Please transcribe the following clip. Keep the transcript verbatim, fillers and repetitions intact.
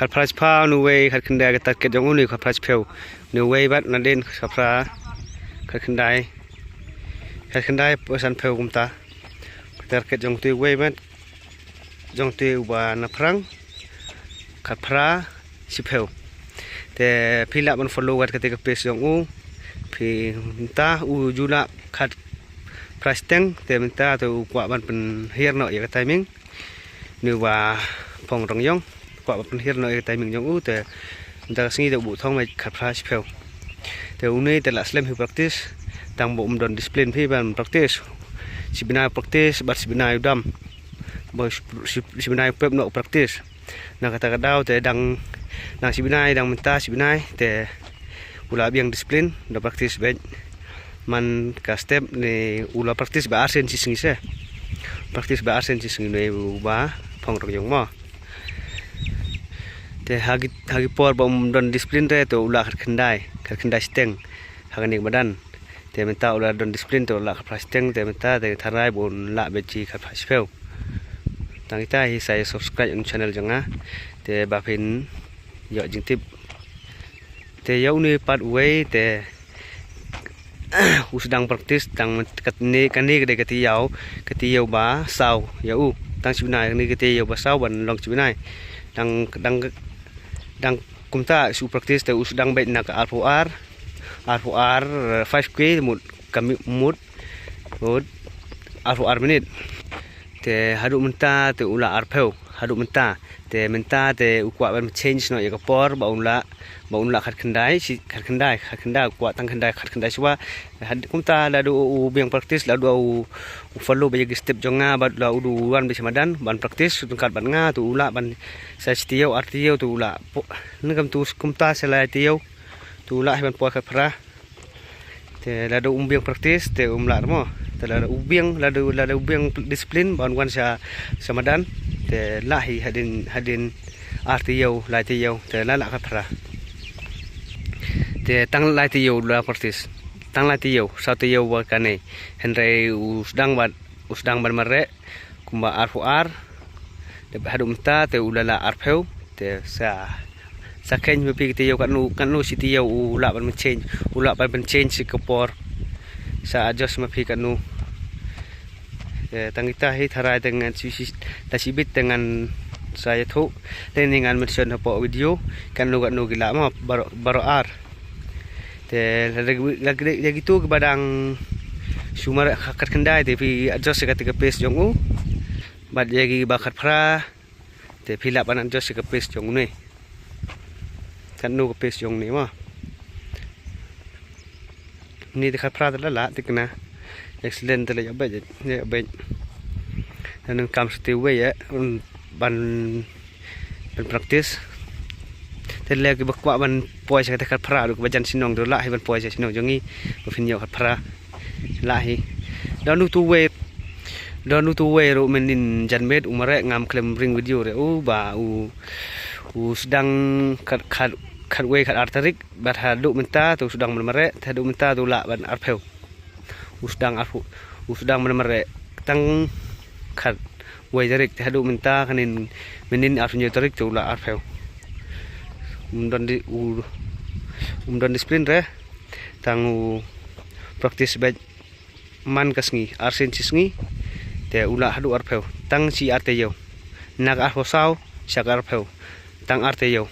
Khatphra shiphew, une uwei khatkhyndai, ka target jong u ne khatphra shiphew. Une uwei bad nadien khatphra, khatkhyndai, khatkhyndai phew sanphew kumta. Ka target jong te uwei bad jong te uba na phrang, khatphra shiphew. Te phi lah ban follow kat kata ka page jong u. Phi mynta u ju lah khatphra shiteng, te mynta te u kwah ban pynhiar noh ïa ka timing. Une uba Phong Rong Ïong, kwah ban pynhiar noh ïa ka timing jong u, te mynta ka sngi te u buh thong beit khatphra shiphew. Te une te lah slem hi practice, tang ba um don discipline phi ban practice. Shi bnai practice, bad shi bnai u dam. Ba shi, shi, shi bnai u pep noh practice. Na kata ka daw te dang, dang shi bnai, dang mynta shi bnai, te u la biang discipline, da practice beit. Man ka step ne u la practice ba arsien shi sngi se. Practice ba arsien shi sngi ne uba Phong Rong Ïong mo. Te ha ki, ha ki por ba um don discipline te, te u lah khatkhyndai, khatkhyndai shiteng. Ha kane ka madan. Te mynta u la don discipline te u lah khatphra shiteng, te mynta te tharai ba un lah beit shi khatphra shiphew. Tang kita hi sa ïa subscribe ïa u channel jong nga. Te ba phin ïoh jingtip. Te ïa une pat uwei te u sdang practice tang kane, kane ka dei ka taïew, ka taïew ba saw ïa u. Tang shi bnai kane ka taïew ba saw ban long shi bnai. Dang, dang, dang kumta u practice te u sdang beit na ka arphew ar, arphew ar, eh, five K mut ka mi-, mut, mut arphew ar minit. Te haduh mynta te u lah arphew, haduh mynta. Te mynta te u kwah ban change noh ïa ka por ba un lah, ba un lah khatkhyndai, shi, khatkhyndai, khatkhyndai, u kwah tang khyndai, khatkhyndai shuwa. Had-, kumta lada u, u biang practice, lada u, u follow beit ïa ki step jong nga, bad lada u wan beit sha madan ban practice ryngkat bad nga, te u lah ban sa shi taïew, ar taïew, te u lah po-, ne kam tu kumta sa lai taïew, te u lah hi ban poi khatphra. Te lada um biang practice te um lah mo. Te lada u biang, lada, lada u biang discipline ban wan sha, sha madan. Te lah hi hadien, hadien ar taïew, lai taïew, te la lah khatphra. Te tang lai taïew u la practice. Tang lai taïew, saw taïew ba kane. Hynrei u sdang bad, u sdang ban mareh kumba arphew ar. Te haduh mynta te u la lah arphew. Te sa, sa kheiñ ma phi ka taïew katno, katno shi taïew u lah ban change, u lah ban change shi ka por. Sa adjust ma phi katno. Te tang kita hi tharai te ngan shi, shi, la shibit te ngan sa ïathuh. Te ne ngan mention hapoh video katno katno ki lah ma baroh, baroh ar. Te la, la, la, la kitu kiba dang shu mareh khatkhyndai te phi adjust ïa kata ka pace jong u. Bad ïa kiba khatphra te phi lah ban adjust ïa ka pace jong une. Katno ka pace jong une mo. Une te khatphra te la lah te kane. Excellent te la ïoh beit, ïoh beit. Te nang kam shu te uwei ïa ban, ban practice. Te lei kiba kwah ban poi sha kata khatphra ruh kiba jan shnong ruh lah hi ban poi sha shnong jong ngi. Ba phin ïoh khatphra. Lah hi. Don utu uwei. Don utu uwei ruh mynnin janmiet u mareh ngam khlem ring video re u ba u, u sdang khat, khat, khatwei khatar tarik. Bad haduh mynta te u sdang ban mareh, te haduh mynta te u lah ban arphew. U sdang arphew, u sdang ban mareh tang khatwei tarik, te haduh mynta kane mynnin arphew hynñiew tarik te u lah arphew. Um don di, u, um don discipline re, tang u practice beit man ka sngi, arsien shi sngi, te u lah haduh arphew, tang shi ar taïew. Na ka arphew saw sha ka arphew, tang ar taïew.